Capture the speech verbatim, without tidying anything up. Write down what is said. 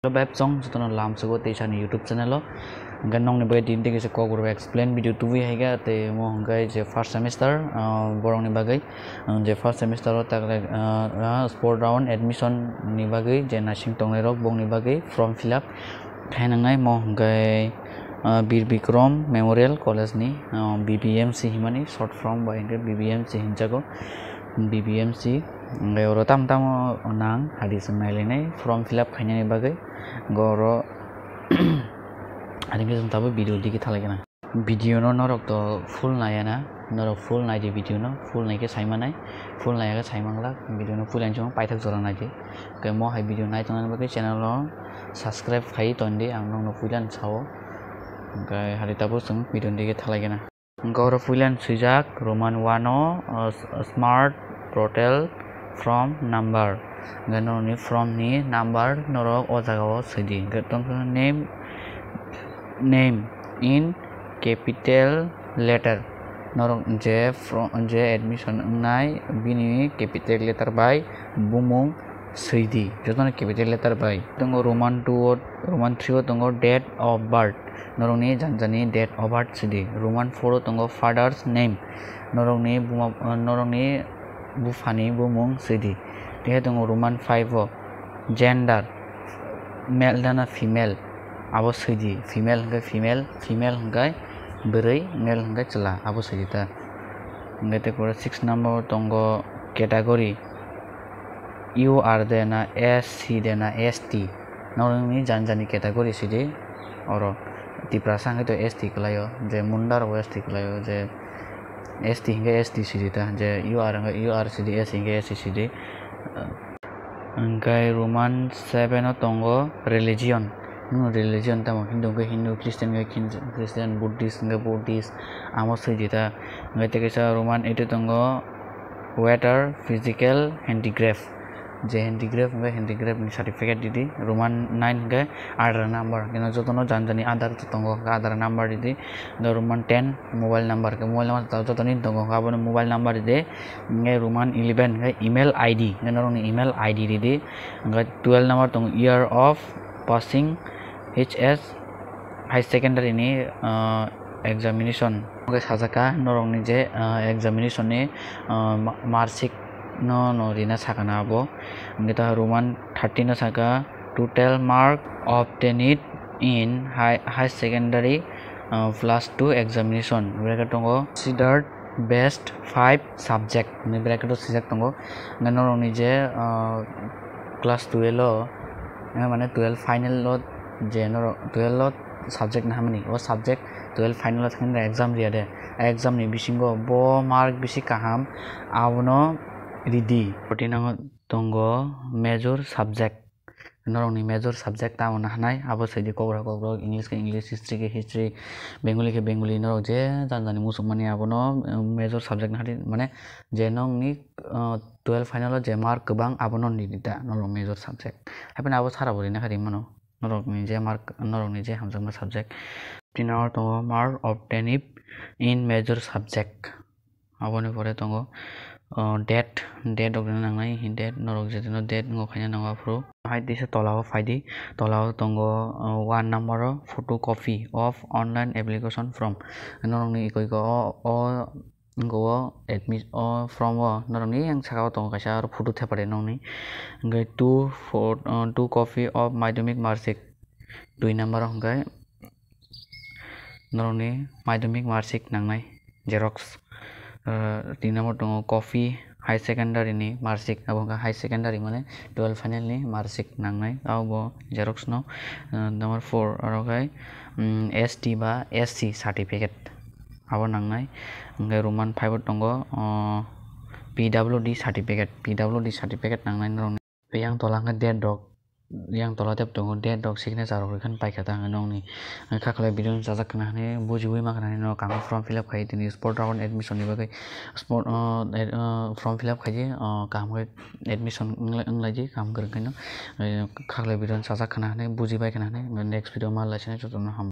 Hello beb, chwng jotono lamsugo Teisani YouTube channel o. Hwnkhe nokni bagwi din tei kisa Kokborok explain video tubui hai kha, tei omo hwnkhe je first semester, ah, borokni bagwi, ah, je first semester o takle, ah, ah, sport round admission ni bagwi je naising tongnai rok bokni bagwi form fill up khainangnai, omo hwnkhe, ah, Bir Bikram Memorial College ni, ah, B B M C himani short form bai hwnkhe B B M C hinjago, B B M C. Hwnkhe oro tamo tamo nang hadi chwng nailainai form fill up khainani bagwi. Hwnkhe oro hadi khe chwng tabuk video digi thalaikana. Video no norok to full naiya na, norok full nai di video no, full nai khe sai manai, full naiya khe sai manglak, video no full ang chwng paithak jora nai di. Hwnkhe mo hai video nai tongnani bagwi channel o subscribe khai ton di, ang nokno puila ni sao. Hwnkhe hadi tabuk chwng video digi thalaikana. Hwnkhe oro puilan swijak Roman one o, o, s-, smart portal from number. Hwnkhe norokni from ni number norok o jaga o swi di. Hwnkhe tongkha name, name in capital letter. Norok je fro-, je admission wngnai bini capital letter bai bumung swi di. Jotono capital letter bai. Tongo Roman two o, Roman three o tongo date of birth. Norokni janjani date of birth sidi. Roman four o tongo father's name. Norokni buma, norokni buphani bumung sidi. Tei tongo Roman five o gender, male dana female, abo sidi. Female hwnkhe female, female hwnkhe bwrwi, male hwnkhe chwla, abo sidi ta. Hwnkhe tei pore six number o tongo category. U R de na S C de na S T, norokni jani jani category sidi. Oro Tiprasa hwnkhe to S T kwlaio, je Munda rok S T kwlaio, je S T hwnkhe S T sidi ta, je U R hwnkhe U R sidi, S C hwnkhe S C sidi. Hwnkhe Roman seven o tongo religion. Hmm, religion tamo Hindu hwnkhe Hindu, Christian hwnkhe Christian, Buddhist hwnkhe Buddhist, amo sidi ta. Hwnkhe tei kaisa Roman eight o tongo waiter physical handicraft. Je handicraft hwnkhe handicraft ni certificate ridi. Roman nine hwnkhe Aadhaar number. Khe jotono jani jani Aadhaar tongo, hwnkhe Aadhaar number ridi. Hwnkhe Roman ten mobile number, khe mobile number jotoni tongo, hwnkhe abono mobile number ridi. Hwnkhe Roman eleven hwnkhe email I D, hwnkhe norokni email I D ridi. Hwnkhe twelve number tongo year of passing H S high secondary ni, ah, examination. Hwnkhe sajak kha norokni je, ah, examination ni, ah, ma-, mark sheet no, no rina sakha na abo. Hwnkhe ta Roman thirteen no sakha, total mark obtained in high, high secondary, ah, plus two examination. Bracket tongo considered best five subject hinwi bracket o swijak tongo. Hwnkhe norokni je, ah, class twelve o, eh, mane twelve final o je norok twelve o subject nahamani, o subject twelve final o thangwi exam riya de, exam ni bisingo bo mark bisi kaham abono ridi. Fourteen o tongo major subject. Norokni major subject tamo nahanai, abo sidi Kokborok khe Kokborok, English khe English, History khe History, Bengali khe Bengali, norok je jani jani muchungmani abono, um, major subject nahardi, mane je nokni, uh, twelve final o je mark kwbang abono nini ta norok major subject. Hapheno abo sara bo rina kha rimano, norokni je mark, norokni je hamjakma subject. Tini oro tongo mark obtained in major subject. Aboni pore tongo, o, date, date rok rwna nangnai, date norok je dino date wngkha khaina nango aphuru. Hai teisa tola o phaidi, tola o tongo, o, one number o photocopy of online application form. Norokni iko iko o, o, wngkha o admi-, o form o norokni yang saka o tongo kaisa aro photo thepari nokni. Hwnkhe two pho-, o, two copy of madhyamik mark sheet, dui number o hwnkhe norokni madhyamik mark sheet nangnai, xerox. Ah, tin number tongo copy high secondary ni mark sheet, abo wngkha high secondary mane twelve final ni mark sheet nangnai, abo xerox no. Ah, number four aro khe, mm, S T ba S C certificate abo nangnai. Hwnkhe Roman five o tongo, ah, P W D certificate, P W D certificate nangnai norokni. Yang tola hwnkhe date rok, yang tola tep tongo, date rok signature rok rwkhe paikha ta hwnwi nokni. Kha khwlai video no chajak khna hwnwi bujiui ma khna hwnwi no kamo form fill up khai tini sport round admission ni bagwi sport, uh, ad-, uh, form fill up khaidi, uh, kaham khe admission wnglai, wnglaidi kaham kwrwng khe no. Uh, kha khwlai video no chajak khna hwnwi bujibai khna hwnwi next video ma lai sini jotono ham.